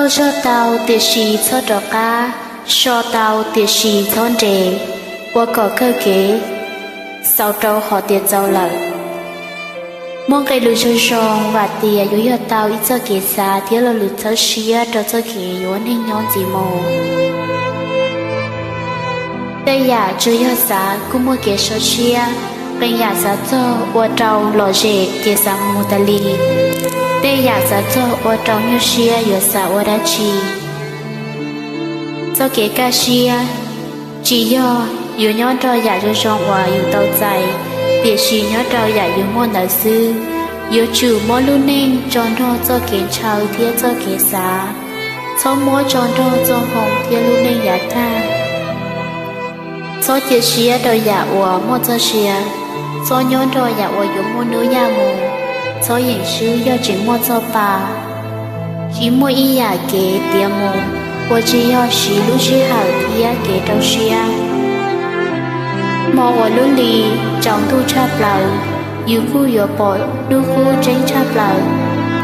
Qaug zog tau tiam sis txhob rov qab, so tau tiam sis txhob nres, ua kom kawg kev, xaus rau qhov tias txaus lawm. Muaj nqe lus zoo zoo vam tias yuav yog tau ib txoj kev xav thiab lo lus txhawb siab rau txoj kev yuav neej nyob ntxiv mus. Tej yam tsuas yog xav kuj muaj kev so siab, qee yam xav txog ua rau lom zem ces xav mus tas li. Tej yam xav txog ua rau nyuaj siab yuav xav ua dab tsi? Txoj kev kaj siab tsis yog yuav nyob nrog yam zoo zoo uas yus tau txais, tiam sis nyob rau yam yus muaj ntawd xwb. Yuav tsum muab lub neej tso nrog txoj kev ntshaw thiab txoj kev xav, txhob muab tso nrog txoj hmoo thiab lub neej yav tag. Txhob cia siab rau yam uas muaj txoj sia, txhob nyob nrog yam uas yuav muaj hnub yaj mus. Txhob yeem swb yog tseem muaj txoj pa. Tsis muaj ib yam kev tiav mus uas tsis yog siv lub sij hawm thiab kev rau siab. Hmo uas lub hli tsaus ntuj tshaj plaws, yus kuj yuav pom hnub qub tseeb tshaj plaws,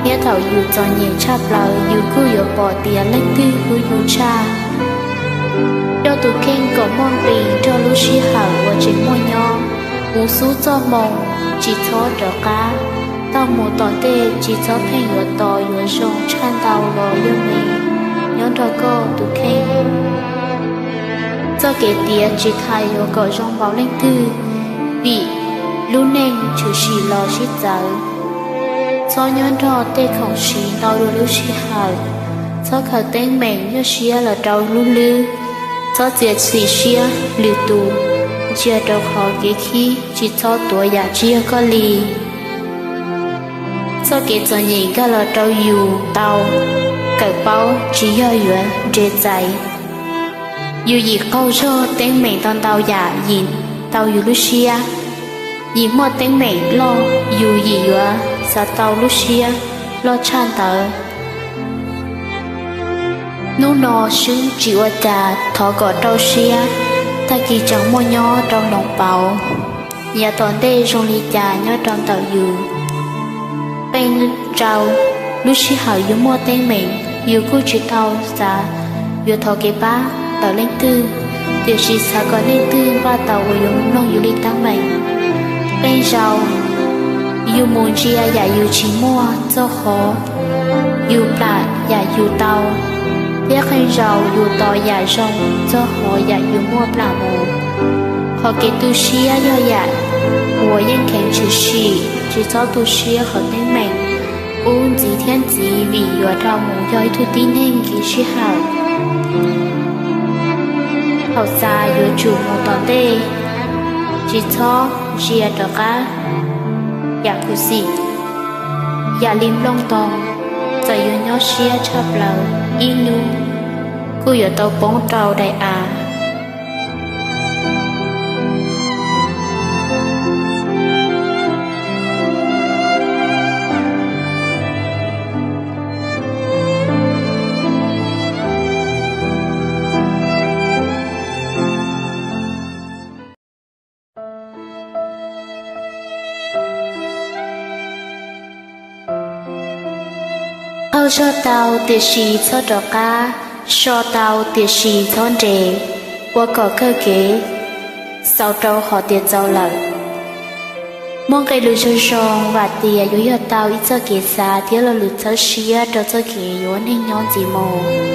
thiab thaum yus txom nyem tshaj plaws yus kuj yuav pom tias leej twg hlub yus tshaj. Coj tus kheej kom muaj nqis nrog lub sij hawm uas tseem muaj nyob, mus xub txoj hmoo, tsis txhob rov qab. Taug mus tom ntej tsis txhob pheej yuav tos yuav zoo tshaj ntau los yog me nyob nrog koj tus kheej. Txoj kev tiav tsis tas yuav kom zoo npaum leej twg, vim lub neej tshwm sim los sib txawv. Txhob nyob nrog tej khoom siv ntau dua lub sij hawm. Txhob khaws teeb meem nyuaj siab los rau lub hlwb. Txhob txiav txim siab lwm tus, ntsia rau qhov kev khib, tsis txhob tuav yam tsis yog koj li. Txoj kev txom nyem nkag los rau yus tau, kawm paub tsis yog yuav nres txais. Yus yim qaug zog teeb meem tau ntau yam yim tau yus lub siab. Yim muaj teeb meem loj, yus yim yuav xav tau lub siab loj tshaj ntawd. Hnub no swb tsis ua cas, thov kom rau siab, tag kis tseem muaj nyob rau hloov pauv. Yav tom ntej zoo li cas nyob rau ntawm yus. Qee zaus lub sij hawm yus muaj teeb meem, yus kuj tsis tau xav yuav thov kev pab ntawm leej twg, tiam sis xav kom leej twg npaj tau uas yuav mloog yus li teeb meem. Qee zaus yus mus ntsia yam yus tsis muaj txog qhov yus plam yam yus tau, thiab qee zaus yus tos yam zoo txog qhov yam yus muaj plam mus. Qhov kev tu siab yog yam uas yeej kheev tshwm sim, tsis txhob tu siab qhov teeb meem qub ntxiv thiab ntxiv vim yuav dhau mus yog ib tug tib neeg kev sij hawm. Thaum xav yuav tsum mus tom ntej, tsis txhob ntsia rov qab. Yam khuv xim, yam li nplooj ntoo, txawm yuav nyob siab tshaj plaws ib hnub, kuj yuav tau poob rau daim av. Qaug zog tau tiam sis txhob rov qab, so tau tiam sis txhob nres, ua kom kawg kev, xaus rau qhov tias txaus lawm. Muaj nqe lus zoo zoo vam tias yuav yog tau ib txoj kev xav thiab lo lus txhawb siab rau txoj kev yuav neej nyob ntxiv mus.